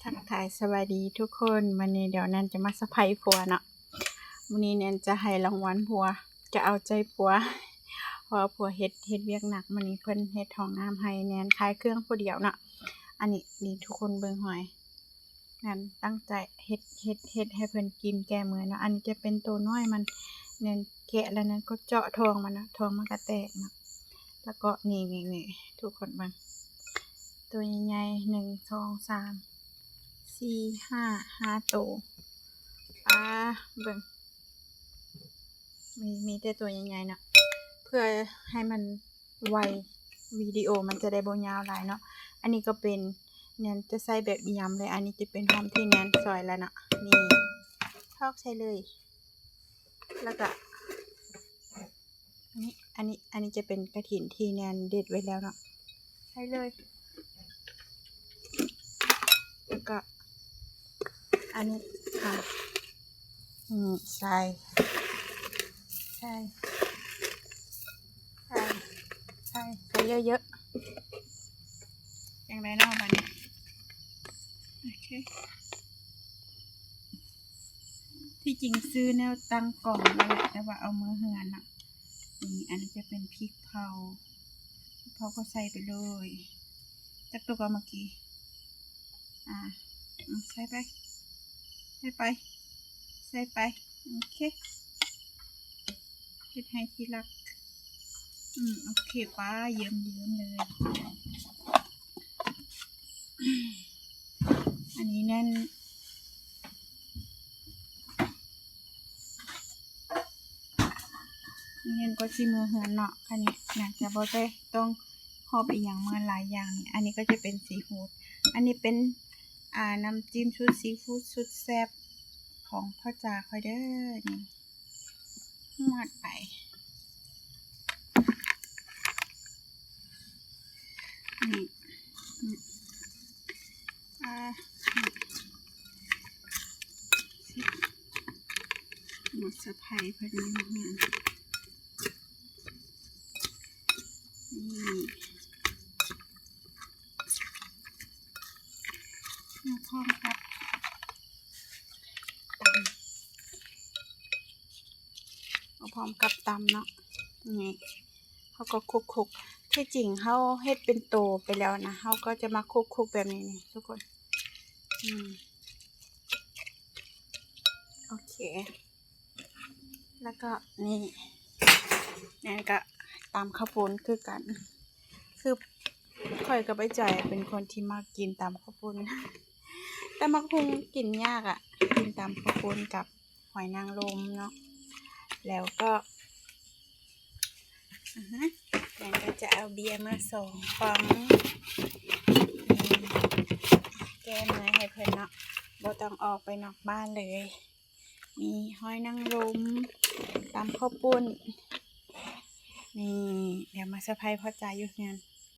ທັກທາຍສະບາຍດີທຸກຄົນ, ມື້ນີ້ດຽວແນນຈະມາສະໄພຜົວເນາະ. ມື້ນີ້ແນນຈະໃຫ້ລາງວັນຜົວ, ຈະເອົາໃຈຜົວ ເພາະວ່າຜົວເຮັດ, ເຮັດວຽກໜັກ. ມື້ນີ້ເພິ່ນເຮັດຫ້ອງນ້ຳໃຫ້ແນນ, ຂາຍເຄື່ອງຜູ້ດຽວເນາະ. ອັນນີ້, ນີ້ທຸກຄົນເບິ່ງຫອຍ, ແນນຕັ້ງໃຈເຮັດ, ເຮັດ, ເຮັດໃຫ້ເພິ່ນກິນແກ້ເມື່ອຍເນາະ. ອັນນີ້ຈະເປັນໂຕນ້ອຍມັນ, ແນນແກະແລ້ວແນນກໍເຈາະທ້ອງມັນເນາະ, ທ້ອງມັນກໍແຕກເນາະ. ແລ້ວກໍນີ້, ນີ້, ນີ້ ທຸກຄົນເບິ່ງ ໂຕໃຫຍ່ໆ ໜຶ່ງ ສອງ ສາມ ສີ່ ຫ້າ ຫ້າໂຕ. ປາ ເບິ່ງ ມີ, ມີແຕ່ໂຕໃຫຍ່ໆເນາະ ເພື່ອໃຫ້ມັນໄວ, ວິດີໂອມັນຈະໄດ້ບໍ່ຍາວຫຼາຍເນາະ. ອັນນີ້ກໍເປັນ, ແນນຈະໃສ່ແບບຢຳເລີຍ. ອັນນີ້ຈະເປັນຫອມທີ່ແນນຊອຍແລ້ວເນາະ. ນີ້ ຖອກໃສ່ເລີຍ. ແລ້ວກະ ອັນນີ້, ອັນນີ້, ອັນນີ້ຈະເປັນກະຖິນທີ່ແນນເດັດໄວ້ແລ້ວເນາະ, ໃສ່ເລີຍ. ແລ້ວກະ ອັນນີ້ ອ່າ ນີ້ ໃສ່ ໃສ່ ໃສ່ ໃສ່ ໃສ່ເຍີະໆ. ຈັ່ງໃດເນາະບາດນີ້? ໂອເຄ. ທີ່ຈິງຊື້ແນວຕັ້ງກ້ອງນັ້ນແຫຼະ ແຕ່ວ່າເອົາເມືອເຮືອນເນາະ. ນີ້ ອັນນີ້ຈະເປັນພິກເຜົາ, ເຜົາກໍໃສ່ໄປເລີຍ. ຈັກໂຕກໍເມື່ອກີ້? ອ່າ ໃສ່ໄປ ໃສ່ໄປ ໃສ່ໄປ. ໂອເຄ. ເຮັດໃຫ້ທີ່ລັກ. ອືມ ໂອເຄ. ປາ ເຍິ້ມໆເລີຍ. ອັນນີ້ແນນ, ແນນກໍຊິເມືອເຮືອນເນາະ. ຄັນນີ້ໜ້າຈະບໍ່ໄດ້ຕ້ອງຫອບອີ່ຫຍັງມາຫຼາຍຢ່າງ. ອັນນີ້ກໍຈະເປັນຊີຟູດ, ອັນນີ້ເປັນ ອ່າ ນ້ຳຈິ້ມຊຸດຊີຟູດສຸດແຊບຂອງພໍ່ຈາຂ້ອຍເດີ. ນີ້ ຫວດໄປ. ນີ້ ນີ້ ອ່າ ນີ້ ໝົດສະໄພເພິ່ນຢູ່ເຮືອນ. ນີ້ ມາພ້ອມກັບຕຳ ເອົາພ້ອມກັບຕຳເນາະ. ນີ້ ເຮົາກໍຄົກໆ. ທີ່ຈິງເຮົາເຮັດເປັນໂຕໄປແລ້ວນະ, ເຮົາກໍຈະມາຄົກໆແບບນີ້ນີ້ທຸກຄົນ. ອືມ ໂອເຄ. ແລ້ວກໍນີ້ ແນນກໍຕຳເຂົ້າປຸ້ນຄືກັນ. ຄືຂ້ອຍກັບອ້າຍຈ່ອຍເປັນຄົນທີ່ມັກກິນຕຳເຂົ້າປຸ້ນ, ຕຳບັກຫຸ່ງກິນຍາກອະ, ກິນຕຳເຂົ້າປຸ້ນກັບຫອຍນາງລົມເນາະ. ແລ້ວກໍ ອືຮຶ ແນນກໍຈະເອົາເບຍມາສອງປ໋ອງ ແກ້ເມື່ອຍໃຫ້ເພິ່ນເນາະ, ບໍ່ຕ້ອງອອກໄປນອກບ້ານເລີຍ. ມີຫອຍນາງລົມ ຕຳເຂົ້າປຸ້ນ. ນີ້ ດຽວມາເຊີໄພພໍ່ຈາຢູ່ເຮືອນ.